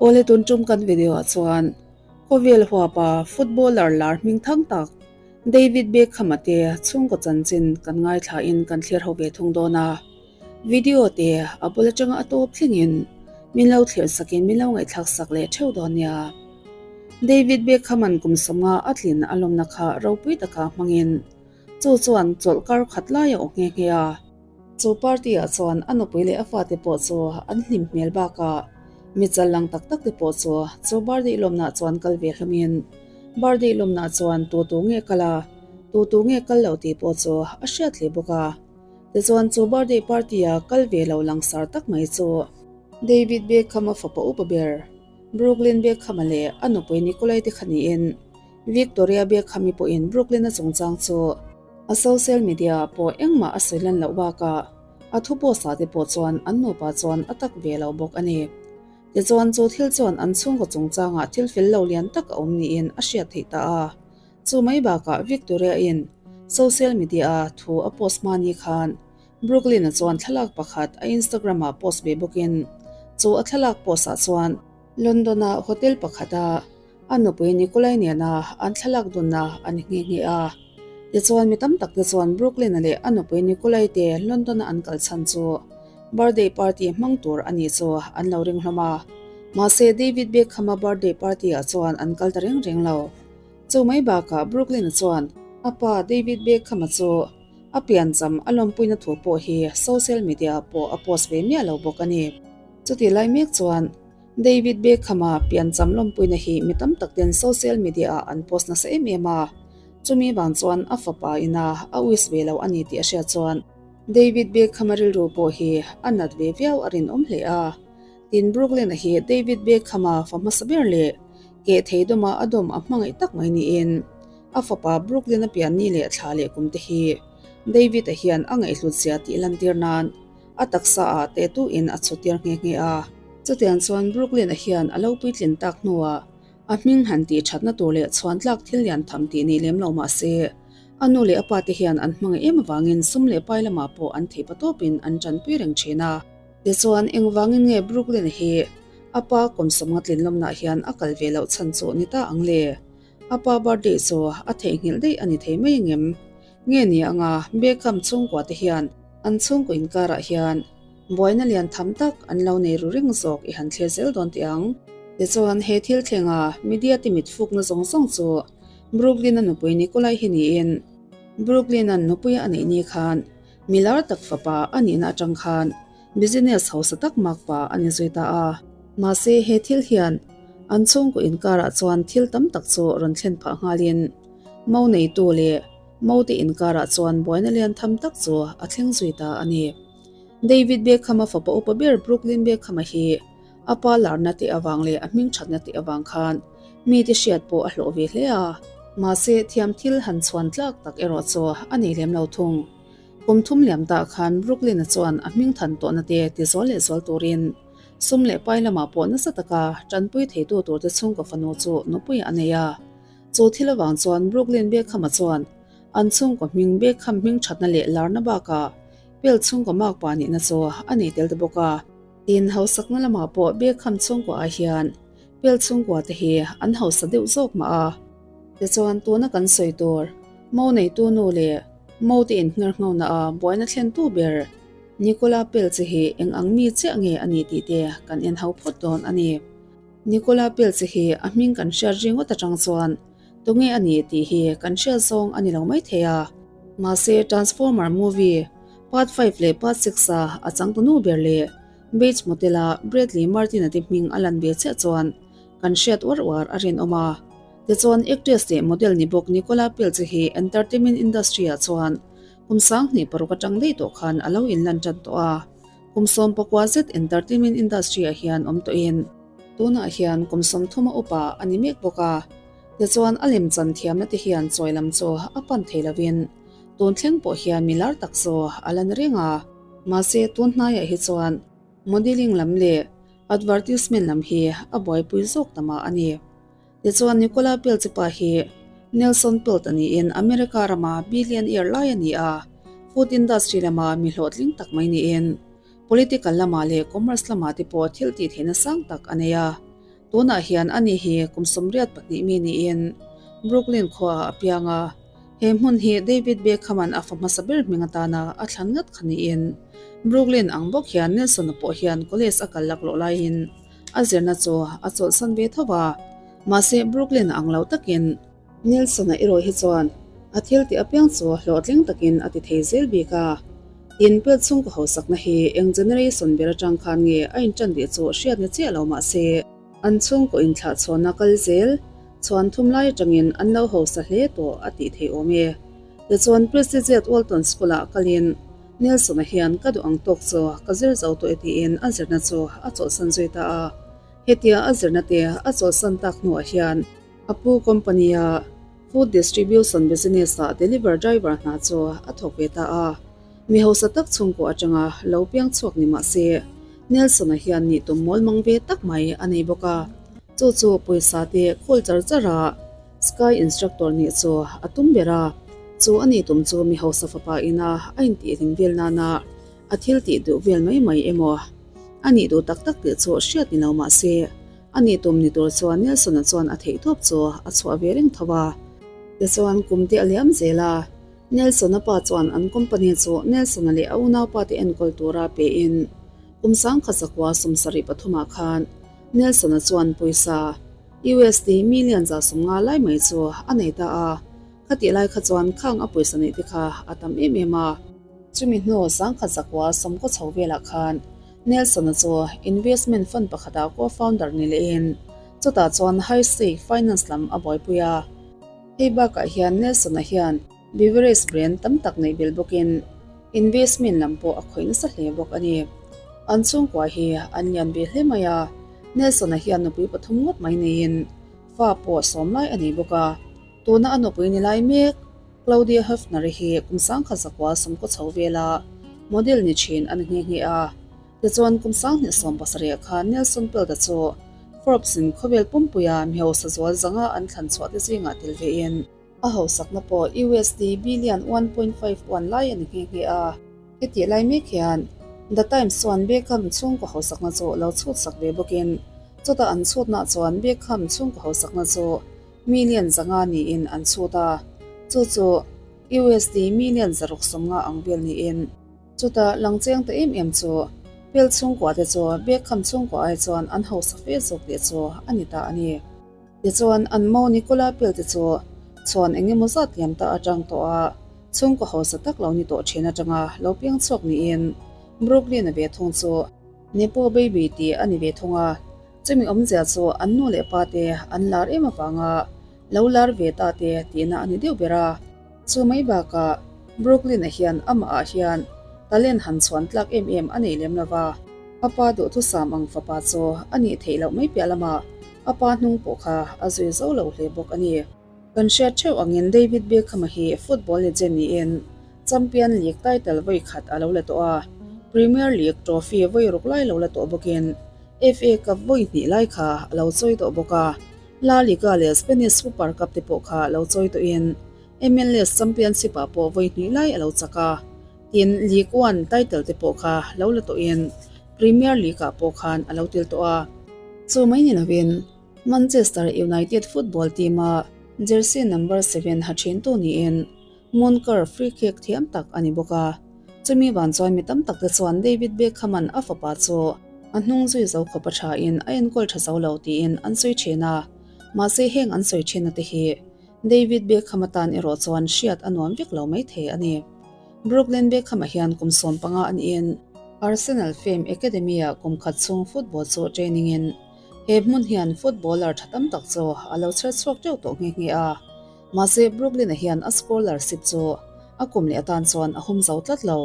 Awle tun tum kan video ah chuan khawvel huapa footballer lar hming thang tak David Beckham-a te chhungkaw chanchin kan ngaithla in kan thlir ho ve thung dawn a. Video te a bul atanga a tawp thlengin min lo thlir sakin min lo ngaihthlak sak leh theuh dawn nia. David Beckham-a'n kum sawmnga a tlin a lawmna kha ropui taka hmangin chu chuan chawlh kar khat lai a awh nghe nghe a. Chu party ah chuan a nupui leh a fate pawh chu an hlim hmel bakah mi chal lang tak tak te pawh chu chu birthday lawmnah chuan kal ve hlawmin birthday lawmnah chuan tu tu nge kal a, tu tu nge kal lo tih pawh chu a hriat hle bawk a. Tichuan chu birthday party a kal ve lo langsar tak mai chu David Beckham-a fapa upa ber Brooklyn Beckham-a leh a nupui Nicolai te kha niin Victoria Beckham-i pawhin Brooklyn-a chungchang chu A social media ah pawh engmah a sawi lan loh bakah a thu post ah te pawh chuan an nupa chuan a tak ve lo bawk a ni. Tichuan chu thil chuan an chhungkaw chungchangah thil fel lo lian tak a awm niin a hriat theih ta a. Chu mai bakah Victoria in social media a thu a post hma ni khan Brooklyn-a chuan thlalak pakhat a Instagram ah post ve bawkin chu a thlalak post ah chuan London-a hotel pakhata A nupui Nikolai nena an thlalak dunna a ni nghe nghe a. Tichuan mi tam tak te chuan Brooklyn-a leh a nupui Nikolai te London-a an kal chhan chu birthday party hmang tur a nih chu an lo ring hlawm a. Mahse David Beckham-a birthday party-ah chuan an kal ta reng reng lo. Chu mai bakah Brooklyn-a chuan a pa David Beckham-a chu a piancham a lawmpuina thu pawh hi social media-ah pawh a post ve miah lo bawk a ni. Chutih lai mek chuan David Beckham-a piancham lawmpuina hi mi tam tak ten social media-ah an post nasa em em a, chumi vang chuan a fapa ina a wish ve lo a ni tih a hriat chuan David Beckham-a rilru pawh hi a nat ve viau a rinawm hle a. Tin, Brooklyn-a hi David Beckham-a fa hmasa ber leh keh thei dawma a dawm a hmangaih tak mai niin a fapa Brooklyn-a pian ni leh thla leh kum te hi David-a hian a ngaihhlut zia tih lantir nan A taksa ah teh tu in a chhutir nghe nghe a. Chutiang chuan Brooklyn-a hian a lo puitlin tak hnuah a hming han tih thatna tur leh chhuan tlak thil lian tham tih ni lem lo mah se, a nu leh a pa te hian an hmangaih em avangin sum leh pai lamah pawh an theih patawpin an tanpui reng thin a. Tichuan, engvangin nge Brooklyn-a hi a pa kawmsawmnga tlinlawmnah hian a kal ve loh chhan chu ni ta ang le? A pa birthday chu a theihnghilh daih a ni thei mai angem? Nge ni anga Beckham chhungkua te hian an chhungkaw inkarah hian buaina lian tham tak an lo nei ru reng zawk i han thlir zel dawn teh ang. Tichuan he thil thlenga media te mit fukna zawng zawng chu Brooklyn-a nupui Nikolai hi niin Brooklyn-a'n nupui a neih ni khan mi lar tak fapa a nihna atang khan business hausa tak makpa a ni zui ta a. Mahse he thil hian an chhungkaw inkarah chuan thil tam tak chu rawn thlen phah nghalin Mo neitu leh mo te inkarah chuan buaina lian tham tak chu a thleng zui ta a ni. David Beckham-a fapa upa ber Brooklyn Beckham-a hi a pa larna tih avang leh a hming thatna tih avang khan mite hriat pawh a hlawh ve hle a. Mahse, thiam thil han chhuan tlak tak erawh chu a nei lem lo thung. Kum thum liam tah khan Brooklyn-a chuan a hming than tawhna te ti zual leh zual turin sum leh pai lamah pawh nasa taka tanpui theitu turte chhungkaw fanu chu nupui a nei a. Chu thil avang chuan Brooklyn Beckham-a chuan an chhungkaw hming Beckham hming thatna leh larna bakah Pelt chhungkaw makpa nihna chu a nei tel ta bawk a. Tin, hausakna lamah pawh Beckham chhungkua ah hian Pelt chhungkua te hi an hausa deuh zawk mah a. Tichuan, tuna kan sawi tur mo neitu nu leh mo te inhngirngona a buaina thlentu ber Nicola Peltz hi eng ang mi chiah nge a ni tih te kan en ho phawt dawn a ni. Nicola Peltz hi a hming kan hriat ringawt atang chuan tunge a ni tih hi kan hriat zawng a ni lo maithei a. Mahse Transformer movie part 5 leh part 6 a a changtunu ber leh Bates Motel a Bradley Martin-a te hming a lan ve chiah chuan kan hriat uar uar a rinawm a. Tichuan actress leh model ni bawk Nicola Peltz hi entertainment industry ah chuan kum 2006 atang daih tawh khan a lo inlan tan tawh a. Kum 14 zet entertainment industry ah hian awm tawhin tunah hian kum 30 a upa a ni mek bawk a. Tichuan a lemchan thiamna te hian chawi lam chu a pan thei lovin tun thleng pawh hian mi lar tak chu a la ni reng a. Mahse tun hnaiah hi chuan modelling lam leh advertisement lam hi a buaipui zawk ta mah a ni. Tichuan Nicola Peltz pa hi Nelson Pelt a niin America rama billionaire lai a ni a, food industry lama mi hlawhtling tak mai niin political lamah leh commerce lamah te pawh thil tih theihna sang tak a nei a. Tunah hian ani hi kum 82 mi niin Brooklyn khuaah a piang a. He hmun hi David Beckham-a'n a fa hmasa ber hming atana a thlan ngat kha niin Brooklyn ang bawk hian Nelson-a pawh hian college a kal laklawh laiin a zirna chu a chawlhsan ve tho a. Mahse Brooklyn-a ang lo takin Nelson-a erawh hi chuan a thil tih apiang chu hlawhtling takin a ti thei zel bik a. Tin, Pelt chhungkaw hausakna hi eng generation ber atang khan nge a intan tih chu hriat ni chiah lo mah se, an chhungkaw inthlah chhawnna kal zel chhuan thum lai atangin an lo hausa hle tawh a tih theih awm e. Tichuan, Prestigiate Walton School-ah kalin Nelson-a hian ka duh ang tawk chu ka zir zo tawh e tiin a zirna chu a chawlhsan zui ta a. Hetia a zirna te a chawlhsan tak hnuah hian, A pu company-a food distribution business-ah deliver driver hna chu a thawk ve ta a. Mi hausa tak chhungkaw atanga lo piang chhuak ni mah se, Nelson-a hian nih tum mawl mang ve tak mai a nei bawk a. Chu chu pawisa te khawl char char a, sky instructor nih chu a tum ber a. Chu a nih tum chu mi hausa fapa ina a intihhlim vel nana a thil tih duh vel mai mai emaw a nih duh tak tak tih chu hriat ni lo mah se, A nih tum ni tur chuan Nelson-a chuan a theihtawp chu a chhuah ve reng tho a. Tichuan kum te a liam zel a, Nelson-a pa chuan an company chu Nelson-a leh a unaupa te enkawl tura pein kum sangkhat zakua 73 ah khan Nelson-a chuan pawisa USD million 150 lai mai chu a nei ta a. Khatih lai kha chuan khang a pawisa neih te kha a tam em em a. Chumi hnu 1990 chho velah khan Nelson-a chu investment fund pakhatah co-founder ni lehin chutah chuan high stake finance lam a buaipui a. Hei bakah hian Nelson-a hian beverage brand tam tak neih belh bawkin investment lam pawh a khawih nasa hle bawk a ni. An chhungkua hi an lian ve hle mai a, Nelson-a hian nupui pathum ngawt mai neiin fa pawh sawm lai a nei bawk a. Tuna a nupui ni lai mek Claudia Höfner-i hi kum 1990 chho vela model ni thin a ni nghe nghe a. Tichuan kum 2017 khan Nelson Pelt-a chu Forbes-in khawvel pumpuia mi hausa zual zanga an thlan chhuah te zingah tel vein a hausakna pawh USD billion 1.51 lai a ni nghe nghe a. Hetih lai mek hian The Times chuan Beckham chhungkaw hausakna chu lo chhutsak ve bawkin chutah an chhutnaah chuan Beckham chhungkaw hausakna chu Million 500 niin an chhut a, chu chu USD million 650 ang vel niin. Chutah lang cheng ta em em chu Pelt chhungkua te chu Beckham chhungkua ai chuan an hausa fe zawk leh chu a ni ta a ni. Tichuan an mo Nicola Pelt te chu chhuan eng emaw zat liam ta atang tawh a chhungkaw hausa tak lo ni tawh thin atanga lo piang chhuak niin Brooklyn-a ve thung chu Nepo Baby tih a ni ve thung a. Chumi awmzia chu an nu leh pa te an lar em avanga lo lar ve ta te tihna a ni deuh ber a. Chu mai bakah Brooklyn-a hian amahah hian talent han chhuan tlak em em a nei lem lo va, a pa duhthusam ang fapa chu a nih theih loh mai piah lamah a pa hnung pawh kha a zui zo lo hle bawk a ni. Kan hriat theuh angin David Beckham-a hi football legend niin Champion League title vawi khat a lo la tawh a, Premier League trophy vawi ruk lai lo la tawh bawkin FA Cup vawi hnih lai kha a lo chawi tawh bawk a, La Liga leh Spanish Super Cup te pawh kha lo chawi tawhin MLS Championship-ah pawh vawi hnih lai a lo chak a, tin League One title te pawh kha lo la tawhin Premier League-ah pawh khan a lo tel tawh a. Chu mai ni lovin Manchester United football team-a jersey number 7 ha thintu niin Munkar free kick thiam tak a ni bawk a. Chumi van chuan mi tam tak te chuan David Beckham-a'n a fapa chu a hnung zui zo khawp a thain a enkawl tha zo lo tiin an sawi thin a. Mahse heng an sawi thinna te hi David Beckham atan erawh chuan hriat a nuam vek lo mai thei a ni. Brooklyn Beckham-a hian kum 15 a niin Arsenal Fame Academy-ah kum khat chhung football chu training-in he hmun hian footballer tha tam tak chu a lo chher chhuak teuh tawh nghe nghe a. Mahse Brooklyn-a hian a scholarship chu a kum leh atan chuan a hum zo tlat lo.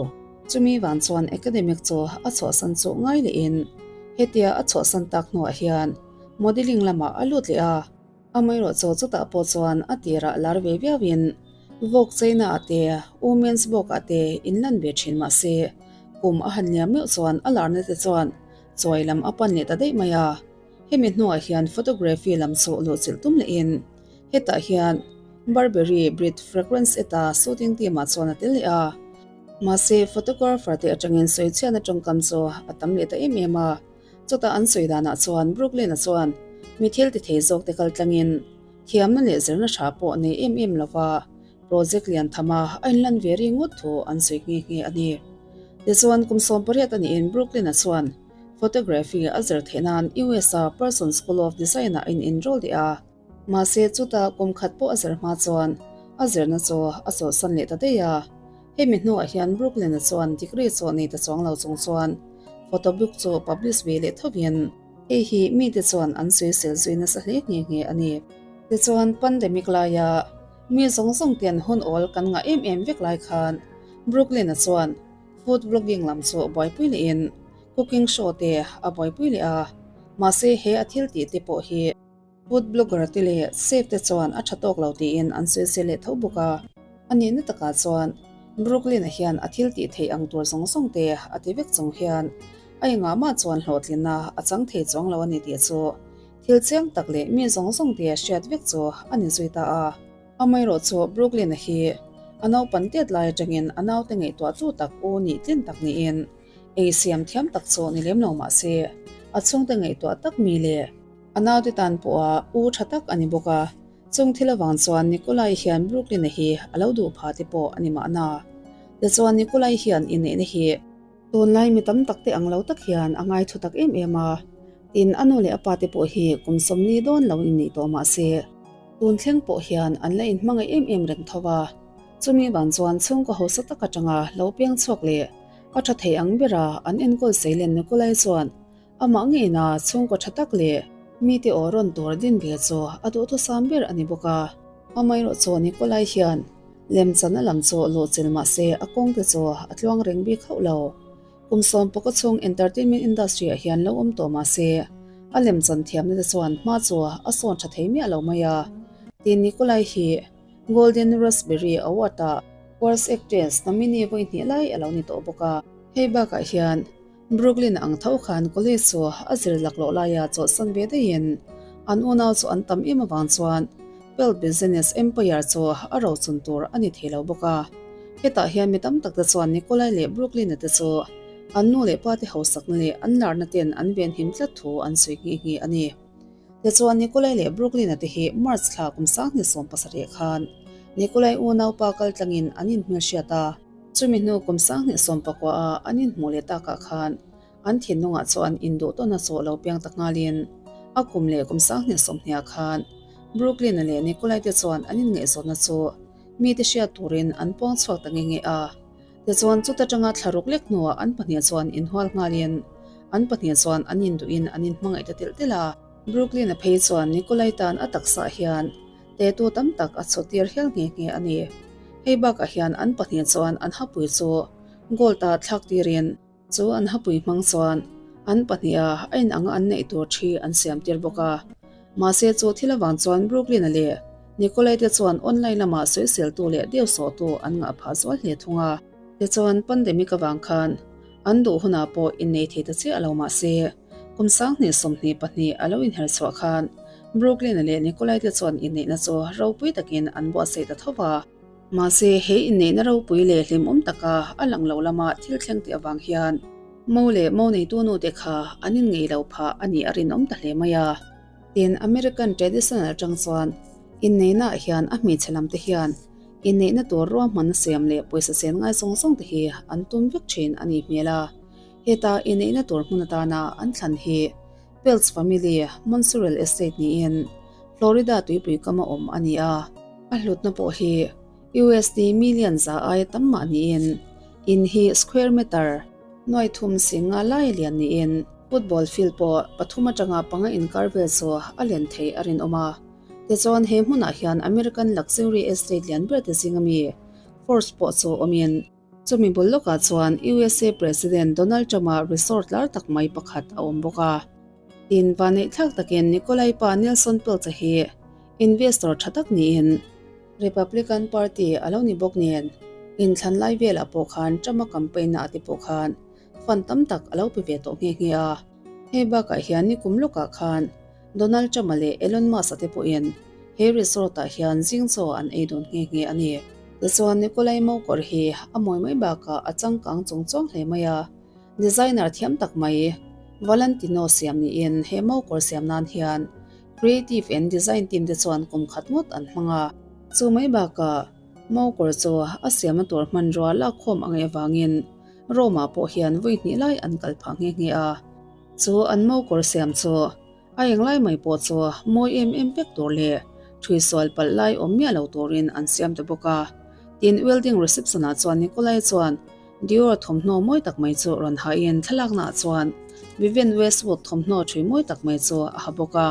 Chumi vang chuan academic chu a chhuahsan chu ngai lehin hetia a chhuahsan tak hnuah hian modelling lamah a lut leh a. Amaherawh chu chutah pawh chuan a tirah lar ve viauin Vogue China-ah te Women's Vogue-ah te inlan ve thin mahse kum a han liam meuh chuan a larna te chuan chawi lam a pan leh ta daih mai a. Hemi hnuah hian photography lam chu luhchilh tum lehin hetah hian Burberry Brit Fragrance eta shooting team ah chuan a tel leh a. Mahse photographer te atangin sawichhiatna tawngkam chu a tam leh ta em em a. Chutah an sawi danah chuan Brooklyn-a chuan. Mi thil ti thei zawk te kal tlangin thiamna leh zirna tha pawh nei em em lova project lian thama a inlan ve ri ngawt thu an sawi nghe nghe a ni. Tichuan kum 18 a niin Brooklyn-a chuan photography a zir theih nan US-a Parsons School of Design-ah a in enroll leh a. Mahse chuta kum khat pawh a zir hma chuan a zirna chu a chawlhsan leh ta daih a. Hemi hnuah hian Brooklyn-a chuan degree chu nei ta chuang lo chung chuan photo book chu publish ve leh thovin hei hi mite chuan an sawisel zui nasa hle nghe nghe a ni. Tichuan pandemic laia mi zawng zawng ten hun awl kan ngah em em vek lai khan Brooklyn-a chuan food vlogging lam chu buaipui lehin cooking show te a buaipui leh a, mahse he a thil tih te pawh hi Food blogger te leh chef te chuan a tha tawk lo tiin an sawisel leh tho bawk a. A nihna takah chuan Brooklyn-a hian a thil tih theih ang tur zawng zawng te a ti vek chung hian a engah mah chuan hlawhtlinna a chang thei chuang lo a ni tih chu thil chiang tak leh mi zawng zawng te hriat vek chu a ni zui ta a. Amaherawhchu Brooklyn-a hi a naupan tet lai atangin a naute ngaihtuah tu tak u nih tlin tak niin ei siam thiam tak chu ni lem lo mah se a chhungte ngaihtuah tak mi leh A naute tan pawha u tha tak a ni bawk a, chung thil avang chuan Nikolai hian Brooklyn-a hi a lo duh pha te pawh a ni mahna. Tichuan Nikolai hian inneihna hi tunlai mi tam tak te ang lo tak hian a ngaithu tak em em a, tin a nu leh a pa te pawh hi kum sawmli dawn lo inneih tawh mah se tun thleng pawh hian an la inhmangaih em em reng tho a. Chumi vang chuan chhungkaw hausa tak atanga lo piang chhuak leh a tha thei ang bera an enkawl seilen Nikolai chuan Amah ngeina chhungkaw tha tak leh mite aw rawn tur din ve chu a duhthusam ber a ni bawk a. Amaherawh chu Nikolai hian lemchanna lam chu luhchilh mah se a kawng te chu a tluang reng bik hauh lo. Kum sawm pawka chhung entertainment industry ah hian lo awm tawh mah se a lemchan thiamna te chuan hma chu a sawn tha thei miah lo mai a. Tin Nikolai hi Golden Raspberry Award ah Worst Actress nominee vawi hnih lai a lo ni tawh bawk a. Hei bakah hian Brooklyn ang tho khan college chu a zir laklawh laia chawlhsan ve daihin an unau chu an tam em avang chuan Pelt Business Empire chu a rochun tur a ni thei lo bawk a. Hetah hian mi tam tak te chuan Nikolai leh Brooklyn-a te chu an nu leh pa te hausakna leh an larna ten an venhim tlat thu an sawi nghe nghe a ni. Tichuan Nikolai leh Brooklyn-a te hi March thla kum 2017 khan Nikolai unaupa kaltlangin an inhmelhriat a. Chumi hnu kum 2019 a an inhmuh leh takah khan an thinlungah chuan induh tawn a chawh lo piang ta nghalin a kum leh kum 2020 khan Brooklyn-a leh Nikolai te chuan an inngaihzawnna chu mite hriat turin an puang chhuak ta nge nge a. Tichuan chuta tanga thla ruk lek hnuah an pahnih chuan inhual nghalin an pahnih chuan an induhin an inhmangaih ta telh telh a. Brooklyn-a phei chuan Nikolai tan a taksaah hian Tetu tam tak a chawtir hial nghe nghe a ni. Hei bakah hian an pahnih chuan an hapui chu gold ah thlak tirin chu an hapui hmang chuan an pahniha a inanga an neih tur thi an siam tir bawk a. Mahse chu thil avang chuan Brooklyn-a leh Nikolai te chuan online lamah sawiseltu leh deusawhtu an ngah phah zual hle thung a. Tichuan pandemic avang khan an duh hunah pawh innei thei ta chiah lo mahse, Kum 2022 a lo inher chhuah khan Brooklyn-a leh Nikolai te chuan inneihna chu ropui takin an buatsaih ta tho va. Mahse, he inneihna ropui leh hlimawm taka a lang lo lama thil thleng tih avang hian Mo leh mo neitu nu te kha an inngei lo phah a nih a rinawm ta hle mai a. Tin, American traditional atang chuan inneihnaah hian a hmeichhe lam te hian inneihna tur ruahmanna siam leh pawisa sen ngai zawng zawng te hi an tum vek thin a nih hmel a. Heta inneihna tur hmun atana an thlan hi Peltz family Monsorel Estate niin Florida tuipui kama awm a ni a. A hlutna pawh hi USD million za aia tam mah niin in hi square meter nuai thum sing nga lai a lian niin football field pawh pathum atanga panga inkar vel chu a len theih a rinawm a. Tichuan he hmunah hian American luxury estate lian ber te zinga mi Forbes pawh chu awmin, Chumi bul lawkah chuan USA President Donald Trump-a resort lar tak mai pakhat a awm bawk a. Tin, vaneihthlak takin Nikolai pa Nelson Peltz-a hi investor tha tak niin Republican Party a lo ni bawk nen inthlan lai velah pawh khan Trump-a campaign-na te pawh khan fund tam tak a lo pe ve tawh nghe nghe a. Hei bakah hian nikum lawkah khan Donald Trump-a leh Elon Musk-a te pawhin he resort-ah hian zing chaw an ei dawn nghe nghe a ni. Tichuan Nikolai Mokor hi a mawi mai bakah a changkang chung chuang hle mai a, designer thiam tak mai Valentino siam niin he Mokor siam nan hian. Creative and Design team te chuan kum khat ngawt an hmang a. Chu mai bakah Mo kawr chu a siamna tur hmanrua lakkhawm a ngaih avangin Rome-ah pawh hian vawi hnih lai an kal phah nghe nghe a. Chu an mo kawr siam chu a englai mai pawh chu mawi em em vek tur leh ṭhui sual palh lai awm miah lo turin an siam ta bawk a. Tin, welding reception-ah chuan Nikolai chuan Dior thawmhnaw mawi tak mai chu rawn hain thlalaknaah chuan Vivienne Westwood thawmhnaw ṭhui mawi tak mai chu a ha bawk a.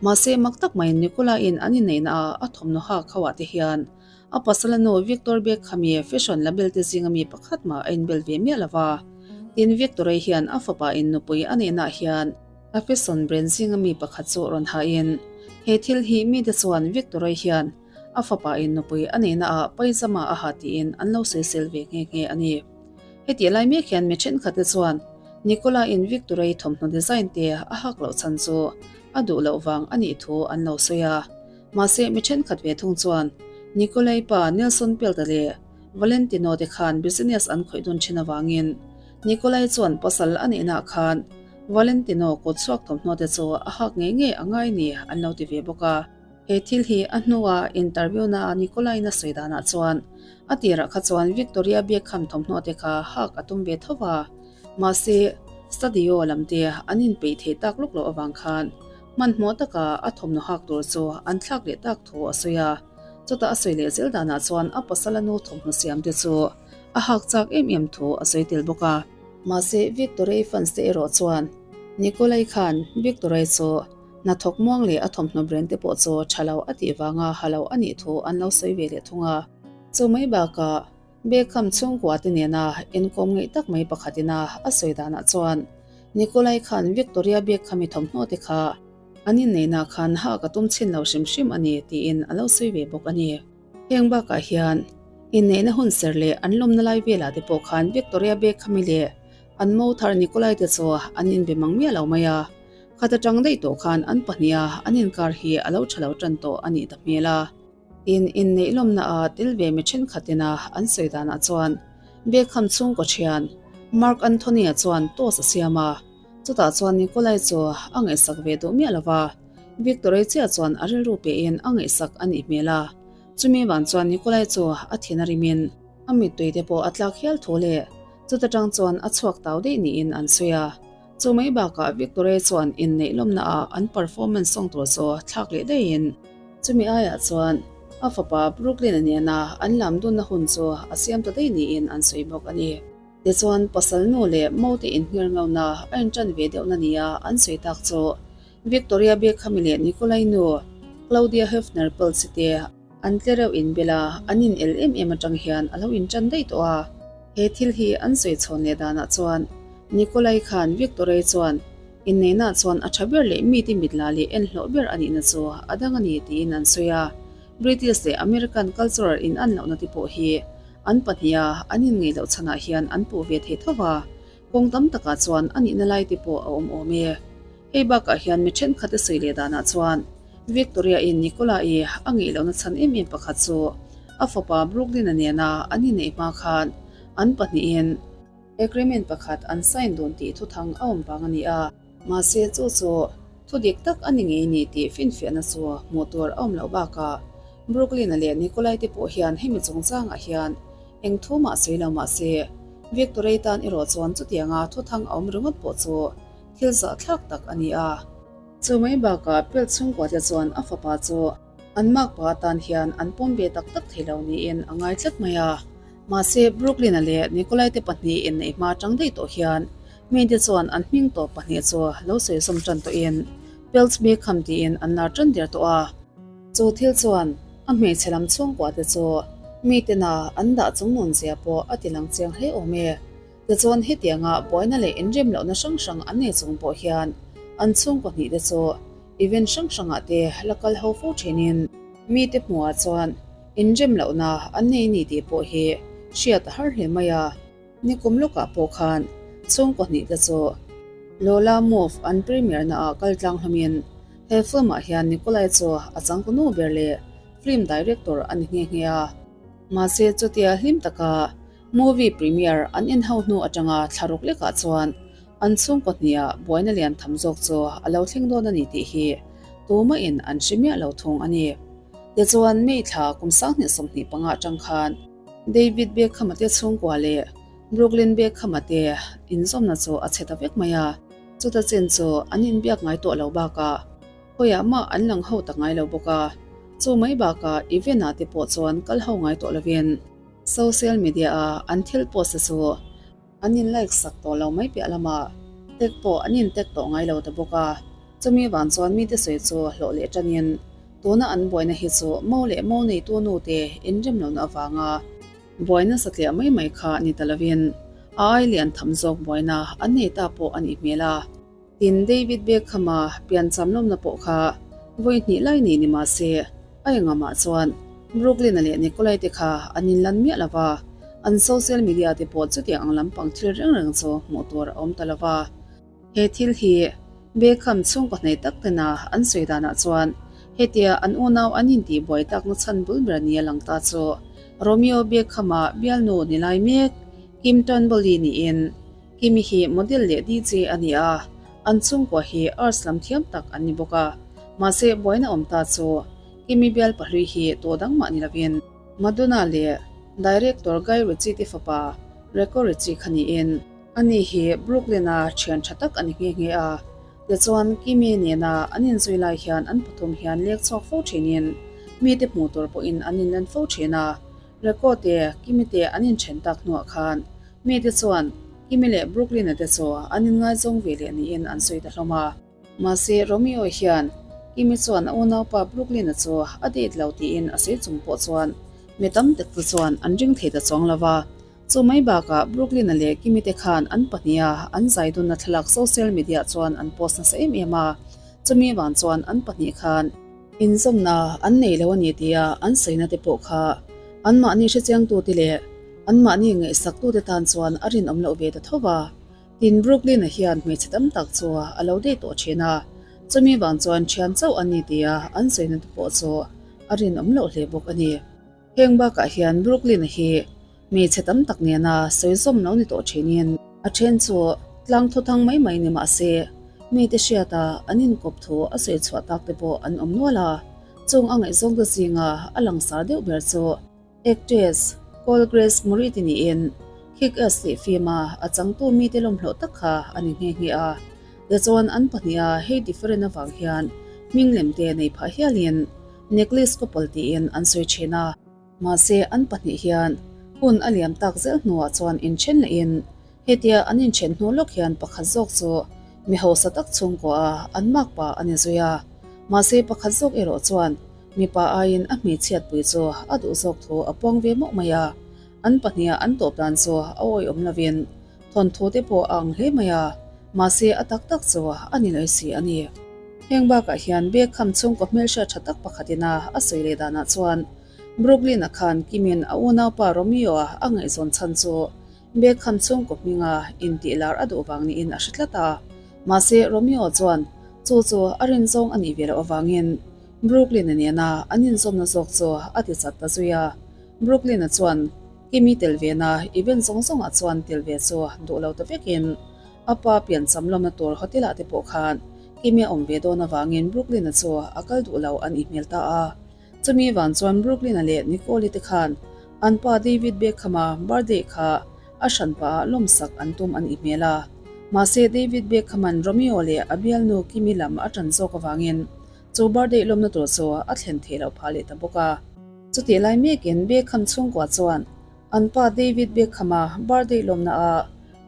Mahse, mak tak maiin Nikolai-in an inneihnaah a thawmhnaw hak ho ah te hian A pasala nu Victor Beckham-i fashion label te zinga mi pakhat mah a inbel ve miah lo va. Tin, Victor-i hian a fapa in nupui a nihnaah hian a fashion brand zinga mi pakhat chu rawn hahin he thil hi mite chuan Victor-i hian a fapa in nupui a nihnaah paizama a ha tiin an lo sawisel ve nghe nghe a ni. Hetih lai mek hian mi thenkhat te chuan Nicola-in Victor-i thawmhnaw design te a hak loh chhan chu a duh loh vang a nih thu an lo sawi a. Mahse, mi thenkhat ve thung chuan Nikolai pa Nelson Pelta leh Valentino te khan business an khawih dun thin avangin Nikolai chuan pasal a nihnaah khan Valentino kut chhuak thawmhnaw te chu a hak ngei ngei a ngai ni an lo ti ve bawk a. He thil hi a hnua interview na Nikolai-in a sawi danah chuan a tirah kha chuan Victoria Beckham thawmhnaw te kha hak a tum ve tho va, mahse studio lam te an inpeih theih tak lawk loh avang khan Hmanhmawh taka a thawmhnaw hak tur chu an thlak leh tak thu a sawi a, chutah a sawi leh zel danah chuan a pasala nu thawmhnaw siam te chu a hak chak em em thu a sawi tel bawk a. Mahse, Victory fans te erawh chuan Nikolai khan Victory chu hnathawk muang leh a thawmhnaw brand te pawh chu tha lo a tih vanga ha lo a nih thu an lo sawi ve leh thung a. Chu mai bakah Beckham chhungkua te nena inkawm ngeih tak mai pakhat ina a sawi danah chuan Nikolai khan Victoria Beckham-i thawmhnaw te kha an inneihna khan hak a tum chhin lo hrim hrim a ni tiin a lo sawi ve bawk a ni. Heng bakah hian inneihna hun ser leh an lawmna lai velah te pawh khan Victoria Beckham-i leh an mo thar Nikolai te chu an inbe mang miah lo mai a, khat atang daih tawh khan an pahniha an inkar hi a lo tha lo tan tawh a nih ta hmel a. In inneih lawmna a tel ve mi thenkhatin a an sawi danah chuan Beckham chhungkaw thian Mark Anthony-a chuan toss a siam a, chutah chuan Nikolai chu a ngaihsak ve duh miah lo va, Victor-i chiah chuan a rilru pehin a ngaihsak a nih hmel a, chumi vang chuan Nikolai chu a thin a rimin a mittui te pawh a tlak hial thu leh chuta tang chuan a chhuak tau daih niin an sawi a. Chu mai bakah Victoria chuan inneih lawmna ah an performance song tur chu thlak leh daihin chumi aiah chuan a fapa Brooklyn-a nena an lam dunna hun chu a siam ta daih niin an sawi bawk a ni. Tichuan pasal nu leh mo te inhmir ngauna a intan ve deuhna nia an sawi tak chu Victoria Beckham-i leh Nikolai nu Claudia Hefner Peltz-i te an tle reuh inbel a, an in el em em atang hian a lo intan daih tawh a. He thil hi an sawi chhawn leh danah chuan Nikolai khan Victorei chuan inneihna chuan a tha ber leh mite mit la leh en hlawh ber a nihna chu a dang a ni tiin an sawi a. British leh American cultural in an lohna te pawh hi an pahniha an inngeih loh chhanah hian an puh ve thei tho va, kawng tam takah chuan a nihna lai te pawh a awm awm e. Hei bakah hian mi thenkhat a sawi leh danah chuan Victoria-in Nicola-i a ngeih lohna chhan em em pakhat chu a fapa Brooklyn-a nena an inneih hma khan an pahnihin agreement pakhat an sign dun tih thuthang a awm vang a ni a. Mahse chu chu thu dik tak a ni ngei ni tih finfiahna chu hmuh tur a awm loh bakah Brooklyn-a leh Nicolai te pawh hian hemi chungchangah hian eng thu mah sawi lo mah se Victoria-i tan erawh chuan chutianga thuthang a awm ringawt pawh chu Thil zahthlak tak a ni a. Chu mai bakah Pelt chhungkua te chuan a fapa chu an makpa atan hian an pawm ve tak tak thei lo niin a ngai tlat mai a. Mahse, Brooklyn-a leh Nikolai te pahnih inneih hma atang daih tawh hian mite chuan an hming tawp pahnih chu lo sawi zawm tan tawhin Peltz Beckham tiin an lar tan der tawh a. Chu thil chuan a hmeichhe lam chhungkua te chu mitena an dah chungnun zia pawh a ti lang chiang hle awm e. Tichuan hetianga buaina leh inrem lohna hrang hrang an nei chung pawh hian an chhungkaw hnih te chu event hrang hrangah te la kal ho fo thinin mite hmuhah chuan inrem lohna an nei ni tih pawh hi hriat a har hle mai a. Nikum lawkah pawh khan chhungkaw hnih te chu Lola Move an premiere naah kal tlang hlawmin he film ah hian Nikolai chu a changkunu ber leh film director a ni nghe nghe a. Mahse chutia hlim taka Movie premiere an en ho hnu atanga thla ruk lekah chuan an chhungkaw hniah buaina lian tham zawk chu a lo thleng dawn a ni tih hi Tumahin an hre miah lo thung a ni. Tichuan, May thla kum 2025 atang khan David Beckham-a te chhungkua leh Brooklyn Beckham-a te inzawmna chu a chhe ta vek mai a. Chuta chin chu an inbiak ngai tawh lo bakah khawiah mah an lang ho ta ngai lo bawk a. Chu mai bakah event-ah te pawh chuan kal ho ngai tawh lovin social media-a an thil post te chu An in like sak tawh lo mai piah lamah tag pawh an in tag tawh ngai lo ta bawk a, chumi vang chuan mite sawi chu hlawh leh tanin tuna an buaina hi chu mo leh mo neitu nu te inrem lohna avanga buaina satliah mai mai kha ni ta lovin a ai lian tham zawk buaina an nei ta pawh a nih hmel a. Tin, David Beckham-a piancham lawmna pawh kha vawi hnih lai ni ni mah se, a engamah chuan Brooklyn-a leh Nikolai te kha an inlan miah lo va, an social media te pawh chutiang ang lampang thil reng reng chu hmuh tur a awm ta lo va. He thil hi Beckham chhungkaw hnaih tak tena an sawi danah chuan hetia an unau an intihbuai takna chhan bul ber nia lang ta chu Romeo Beckham-a bialnu ni lai mek Kim Turnbull-i niin Kimi hi model leh DJ a ni a, an chhungkua hi arts lam thiam tak an ni bawk a. Mahse buaina awm ta chu Kimi bial pahlui hi tawh dang mah ni lovin Madonna leh director Guy Ritchie te fapa Reko Ritchie kha niin ani hi Brooklyn-a thian tha tak a ni nghe nghe a. Tichuan Kimi nena an inzui lai hian an pathum hian lek chhuak fo thinin mite hmuh tur pawhin an inlan fo thin a. Reko te Kimi te an inthen tak hnuah khan Mite chuan Kimi leh Brooklyn-a te chu an inngaizawng ve leh niin an sawi ta hlawm a. Mahse, Romeo hian Kimi chuan a unaupa Brooklyn-a chu a date lo tiin a sawi chung pawh chuan mi tam tak te chuan an ring thei ta chuang lo va. Chu mai bakah Brooklyn-a leh Kimi te khan an pahniha an zai dunna thlalak social media chuan an post nasa em em a, chumi vang chuan an pahnih khan inzawmna an nei lo a ni tia an sawina te pawh kha anmahni hrechiangtute leh Anmahni ngaihsaktute tan chuan a rinawm loh ve ta tho va. Tin, Brooklyn-a hian hmeichhe tam tak chu a lo dei tawh thin a, chumi vang chuan thian chauh an ni tia an sawina te pawh chu a rinawm loh hle bawk a ni. Heng bakah hian Brooklyn-a hi hmeichhe tam tak nena sawi zawm lo ni tawh thinin a then chu tlang thawthang mai mai ni mah se, mite hriata an inkawp thu a sawi chhuah tak te pawh an awm nual a, chung a ngaihzawngte zinga a langsar deuh ber chu Actress Cole Grace Moretz niin Kick-Ass tih film-a a changtu mite lawmhlawh tak kha a ni nghe nghe a. Tichuan an pahniha hei different avang hian hming lem te nei phah hialin Necklace Couple tiin an sawi thin a. Mahse an pahnih hian hun a liam tak zel hnuah chuan inthen lehin hetia an inthen hnu lawk hian pakhat zawk chu mi hausa tak chhungkua a an makpa a ni zui a. Mahse pakhat zawk erawh chuan Mipa aiin a hmeichhiatpui chu a duh zawk thu a puang ve mawh mai a, an pahniha an tawp dan chu a awihawm lovin thawnthu te pawh a ang hle mai a, mahse a tak tak chu a ni lawi si a ni. Heng bakah hian Beckham chhungkaw hmelhriat tha tak pakhatin a a sawi leh danah chuan Brooklyn-a khan Kimin a unaupa Romeo-a a ngaihzawn chhan chu Beckham chhungkaw hminga intih lar a duh vang niin a hre tlat a, mahse Romeo chuan chu chu a rinzawng a nih ve loh avangin Brooklyn-a nena an inzawmna zawk chu a ti chat ta zui a. Brooklyn-a chuan Kimi tel vena event zawng zawngah chuan tel ve chu duh lo ta vekin a pa piancham lawmna tur hotel-ah te pawh khan Kimi a awm ve dawn avangin Brooklyn-a chu a kal duh lo a nih hmel ta a. Chumi vang chuan Brooklyn-a leh Nicole-i te khan an pa David Beckham-a birthday kha a hran pah ah lawmsak an tum a nih hmel a. Mahse David Beckham-a'n Romeo leh a bialnu Kimi lam a ṭan zawk avangin chu birthday lawmna tur chu a thlen theih loh phah leh ta bawk a. Chutih lai mekin Beckham chhungkua chuan an pa David Beckham-a birthday lawmna ah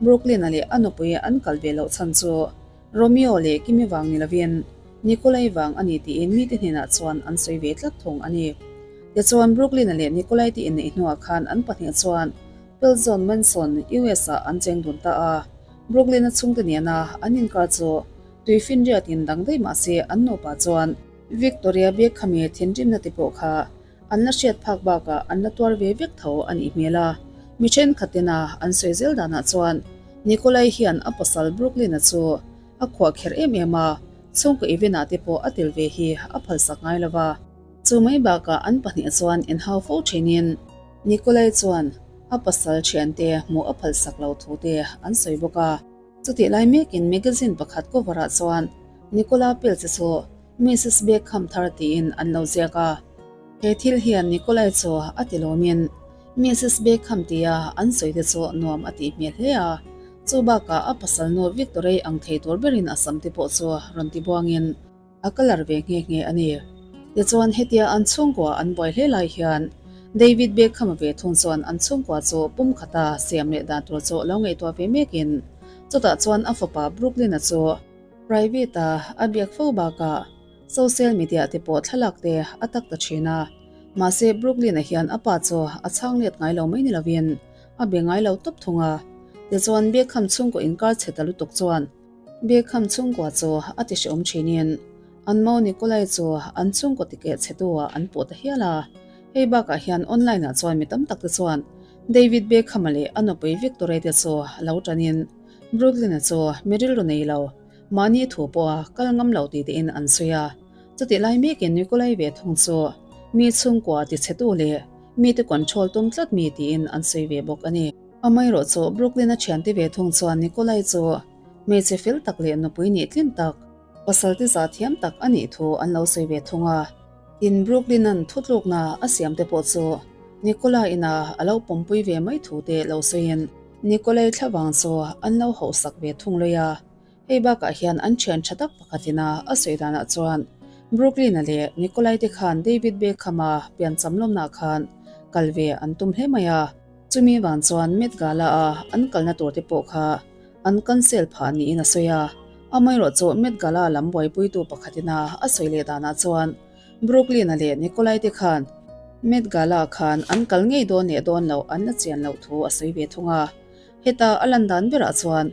Brooklyn-a leh a nupui an kal ve loh chhan chu Romeo leh Kimi vang ni lovin Nikolai vang a ni tiin mite hnenah chuan an sawi ve tlat thung a ni. Tichuan Brooklyn-a leh Nikolai te inneih hnuah khan an pahnih chuan Pelzon Mansion, US-ah an cheng dun ta a. Brooklyn-a chhungte nena an inkar chu tuifinriatin dang daih mah se an nupa chuan Victoria Beckham-i thinrimna te pawh kha An la hriat phak bakah an la tuar ve vek tho a nih hmel a. Mi thenkhat tena an sawi zel danah chuan Nikolai hian a pasal Brooklyn-a chu a khuah kher em em a, chhungkaw event-ah te pawh a tel ve hi a phalsak ngai lo va. Chu mai bakah an pahnih chuan inhau fo thinin Nikolai chuan a pasal thiante hmuh a phalsak lo thu te an sawi bawk a. Chutih lai mekin magazine pakhat cover-ah chuan Nikola Peltz chu. Missus Beckham thar tiin an lo ziak a. He thil hian Nikolai chu a ti lawmin Missus Beckham tia an sawi te chu nuam a tih hmel hle a. Chu bakah a pasal nu Victorei ang thei tur berin a sam te pawh chu rawn ti buangin a colour ve nghe nghe a ni. Tichuan hetia an chhungkua an buai hle lai hian David Beckham-a ve thung chuan an chhungkua chu pum khata siam leh dan tur chu lo ngaihtuah ve mekin chutah chuan a fapa Brooklyn-a chu private-a a biak fo bakah social media te pawh thlalak te a tak ta thin a. Mahse Brooklyn-a hian a pa chu a chhang let ngai lo mai ni lovin a be ngai lo tawp thung a. Tichuan Beckham chhungkaw inkar chhe ta lutuk chuan Beckham chhungkua chu a ti hrehawm thinin an mo Nikolai chu an chhungkaw tikeh chhetu ah an puh ta hial a. Hei bakah hian online ah chuan mi tam tak te chuan David Beckham-a leh a nupui Victoria te chu lo tanin Brooklyn-a chu mi rilru nei lo, mahni thu pawha kal ngam lo tih tein an sawi a. Chutih lai mekin Nikolai ve thung chu mi chhungkua ti chhetu leh mite control tum tlat mi tiin an sawi ve bawk a ni. Amaherawhchu Brooklyn-a thiante ve thung chuan Nikolai chu hmeichhe fel tak leh nupui nih tlin tak, pasal te zah thiam tak a nih thu an lo sawi ve thung a. Tin, Brooklyn-a'n thutlukna a siam te pawh chu Nikolai-ina a lo pawmpui ve mai thu te lo sawiin Nikolai thlavang chu an lo hauhsak ve thung lawih a. Hei bakah hian an thian tha tak pakhatin a a sawi danah chuan Brooklyn-a leh Nikolai te khan David Beckham-a piancham lawmnah khan kal ve an tum hle mai a. Chumi vang chuan Met Gala-a an kalna tur te pawh kha an cancel phah niin a sawi a. Amaherawh chu Met Gala lam buaipuitu pakhatin a a sawi leh danah chuan Brooklyn-a leh Nikolai te khan Met Gala khan an kal ngei dawn leh dawn loh an la chian loh thu a sawi ve thung a. Heta a lan dan berah chuan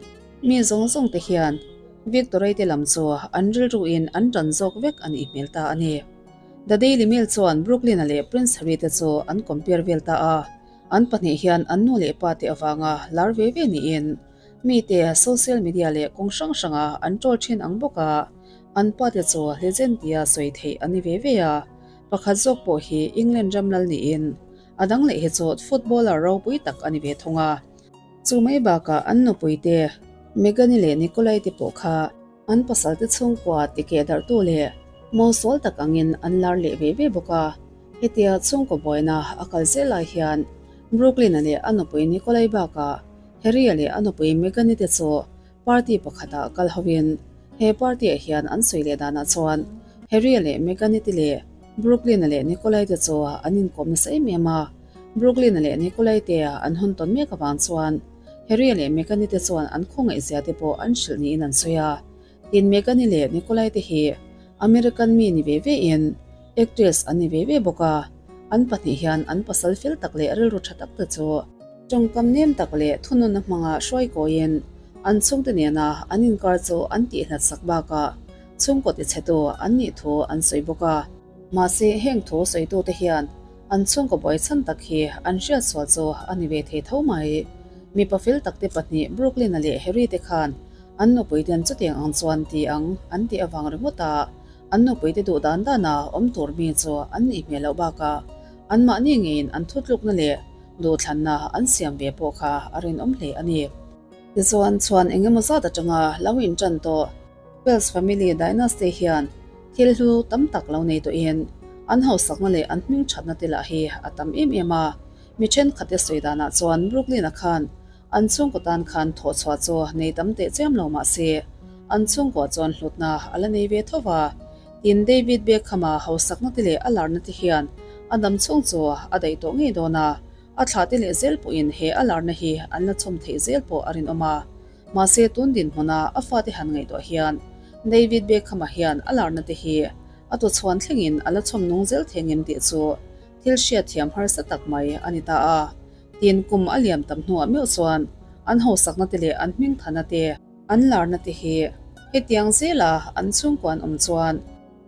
mi zawng zawng te hian Victory te lam chu an rilruin an tan zawk vek a nih hmel ta a ni. The Daily Mail chuan Brooklyn-a leh Prince Harry te chu an compare vel ta a, an pahnih hian an nu leh pa te avanga lar ve ve niin mite social media leh kawng hrang hranga an troll thin ang bawk a, an pa te chu legend tia sawi theih a ni ve ve a, pakhat zawk pawh hi England ram lal niin A dang leh hi chu footballer ropui tak a ni ve thung a. Chu mai bakah an nupui te, Meghan-i leh Nikolai te pawh kha an pasal te chhungkua tikeh darhtu leh mawlsual tak angin an lar leh ve ve bawk a. Hetia chhungkaw buaina a kal zel lai hian Brooklyn-a leh a nupui Nikolai bakah Harry-a leh a nupui Meghan-i te chu Party pakhatah kal hoin he party-ah hian an sawi leh danah chuan Harry-a leh Meghan-i te leh Brooklyn-a leh Nikolai te chu an inkawm nasa em em a. Brooklyn-a leh Nikolai te an hawn tawn mek avang chuan Harry-a leh Meghan-i te chuan an khawngaihzia te pawh an hrilh niin an sawi a. Tin, Meghan-i leh Nikolai te hi American mi ni ve ve in actress an ni ve ve bawk a, an pahnih hian an pasal fel tak leh rilru tha tak te chu tawngkam nem tak leh thununna hmanga hruai kawiin an chhungte nena an inkar chu an tihhlat sak bakah chhungkaw tichhetu an nih thu an sawi bawk a. Mahse, heng thu sawitute hian an chhungkaw buai chhan tak hi an hriatsual chu a ni ve thei tho mai. Mipa fel takte pahnih Brooklyn-a leh Harry te khan An nupuiten chutiang ang chuan ti ang an tih avang ringawt a, an nupuite duh dan dana awm tur mi chu an nih hmel loh bakah anmahni ngeiin an thutlukna leh duhthlanna an siam ve pawh kha a rinawm hle a ni. Tichuan, chhuan eng emaw zat atanga lo intan tawh Wells family dynasty hian thil hlu tam tak lo nei tawhin an hausakna leh an hmingthatna te lah hi a tam em em a. Mi thenkhatte sawi danah chuan Brooklyn-a khan An chhungkaw tan khan thawhchhuah chu nei tam teh chiam lo mah se, an chhungkua chuan hlutna a la nei ve tho va. Tin, David Beckham-a hausakna te leh a larna te hian a dam chhung chu a daih tawh ngei dawn a, a thlah te leh zel pawhin he a larna hi an la chhawm theih zel pawh a rinawm a. Mahse, tun dinhmuna a fate han ngaihtuah hian David Beckham-a hian a larna te hi a tuchhuan thlengin a la chhawm nung zel thei ngem tih chu thil hriatthiam harsa tak mai a ni ta a. Tin, kum a liam tam hnuah meuh chuan an hausakna te leh an hmingthana te, an larna te hi hetiang zela an chhungkuan awm chuan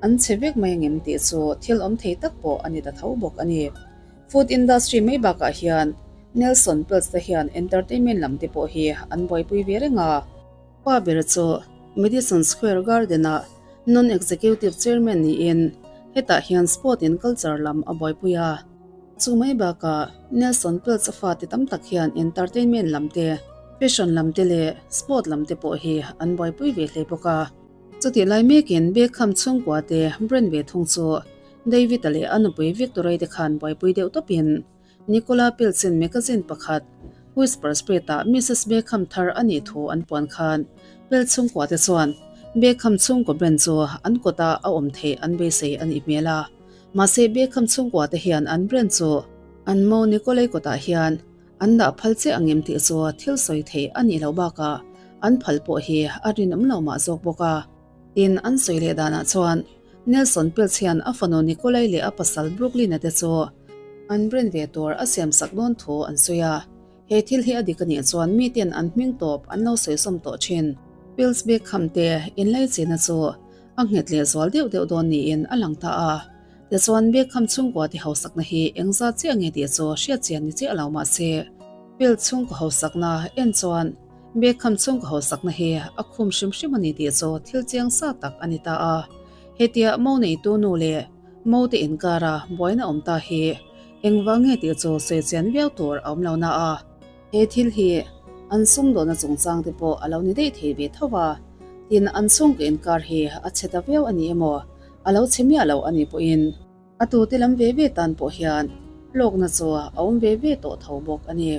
an chhe vek mai angem tih chu thil awm thei tak pawh a ni ta tho bawk a ni. Food industry mai bakah hian Nelson Peltz te hian entertainment lam te pawh hi an buaipui ve reng a. Pa ber chu Madison Square Garden-ah non-executive chairman niin hetah hian sport and culture lam a buaipui a. Chu mai bakah Nelson Peltz a fate tam tak hian entertainment lam te, fashion lam te leh sport lam te pawh hi an buaipui ve hle bawk a. Chutih lai mekin Beckham chhungkua te brand ve thung chu David-a leh a nupui Victoria te khan buaipui deuh tawpin Nicola Peltz-in magazine pakhat Whisper Spread-ah Mrs Beckham thar a nih thu an puan khan Peltz chhungkua te chuan Beckham chhungkaw brand chu an kawtah a awm theih an beisei a nih hmel a. Mahse Beckham chhungkua te hian an brand chu an mo Nicolai kawtah hian An dah phal che ang em tih chu thil sawi theih a nih loh bakah an phal pawh hi a rinawm lo mah zawk bawk a. Tin, an sawi leh danah chuan Nelson Peltz hian a fanu Nikolai leh a pasal Brooklyn-a te chu an brand ve tur a siam sak dawn thu an sawi a. He thil hi a dik a nih chuan miten an hming tawp an lo sawi sawm tawh thin. Peltz Beckham te inlaichinna chu a nghet leh zual deuh deuh dawn niin a lang ta a. Tichuan, Beckham chhungkua ti hausakna hi engzat chiah nge tih chu hriat chian ni chiah lo mah se, Peltz chhungkaw hausakna en chuan Beckham chhungkaw hausakna hi a khum hrim hrim a ni tih chu thil chiang sa tak a ni ta a. Hetia mo neitu nu leh mo te inkara buaina awm ta hi engvang nge tih chu sawi chian viau tur a awm lo na a. He thil hi an sumdawhna chungchang te pawh a lo ni daih thei ve tho a, tin an chhungkaw inkar hi a chhe ta viau a ni emaw A lo chhe miah lo a nih pawhin a tute lam ve ve tan pawh hian hlawkna chu a awm ve ve tawh tho bawk a ni.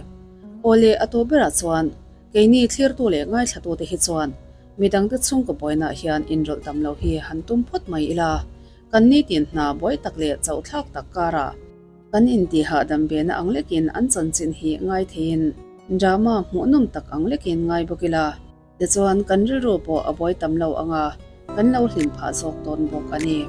Aw le, a tawp berah chuan keini thlirtu leh ngaithlatute hi chuan midangte chhungkaw buainaah hian inrawlh tam lo hi han tum phawt mai ila, kan nitin hna buai tak leh chauhthlak tak karah kan intihhahdam vena ang lekin an chanchin hi ngai theiin drama hmuhnawm tak ang lekin ngai bawk ila. Tichuan, kan rilru pawh a buai tam lo ang a, kan lo hlim phah zawk dawn bawk a ni.